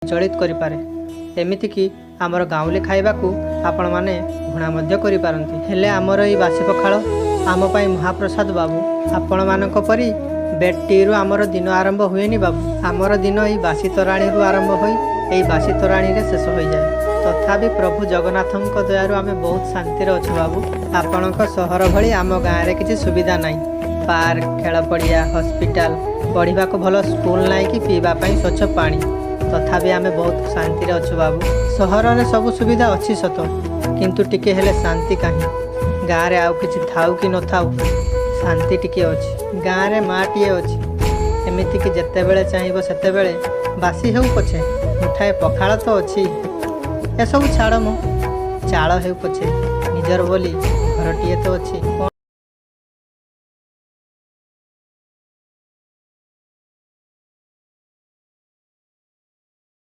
ବିଚଳିତ କରିପାରେ। ଏମିତିକି ଆମର ଗାଉଁଲି ଖାଇବାକୁ ଆପଣମାନେ ଘୃଣା ମଧ୍ୟ କରିପାରନ୍ତି। ହେଲେ ଆମର ଏଇ ବାସି ପଖାଳ ଆମ ପାଇଁ ମହାପ୍ରସାଦ ବାବୁ। ଆପଣମାନଙ୍କ ପରି ବେଡ୍ ଟିରୁ ଆମର ଦିନ ଆରମ୍ଭ ହୁଏନି ବାବୁ। ଆମର ଦିନ ଏଇ ବାସି ତୋରାଣିରୁ ଆରମ୍ଭ ହୋଇ ଏଇ ବାସି ତୋରାଣିରେ ଶେଷ ହୋଇଯାଏ। ତଥାପି ପ୍ରଭୁ ଜଗନ୍ନାଥଙ୍କ ଦୟାରୁ ଆମେ ବହୁତ ଶାନ୍ତିରେ ଅଛୁ ବାବୁ। ଆପଣଙ୍କ ସହର ଭଳି ଆମ ଗାଁରେ କିଛି ସୁବିଧା ନାହିଁ। ପାର୍କ, ଖେଳ ପଡ଼ିଆ, ହସ୍ପିଟାଲ, ପଢ଼ିବାକୁ ଭଲ ସ୍କୁଲ ନାହିଁ କି ପିଇବା ପାଇଁ ସ୍ୱଚ୍ଛ ପାଣି। ତଥାପି ଆମେ ବହୁତ ଶାନ୍ତିରେ ଅଛୁ ବାବୁ। ସହରରେ ସବୁ ସୁବିଧା ଅଛି ସତ, କିନ୍ତୁ ଟିକେ ହେଲେ ଶାନ୍ତି କାହିଁ? ଗାଁରେ ଆଉ କିଛି ଥାଉ କି ନଥାଉ, ଶାନ୍ତି ଟିକେ ଅଛି। ଗାଁରେ ମାଟିଏ ଅଛି, ଏମିତିକି ଯେତେବେଳେ ଚାହିଁବ ସେତେବେଳେ ବାସି ହେଉ ପଛେ ମୁଠାଏ ପଖାଳ ତ ଅଛି। ଏସବୁ ଛାଡ଼ ମ, ଚାଳ ହେଉ ପଛେ ନିଜର ବୋଲି ଘରଟିଏ ତ ଅଛି।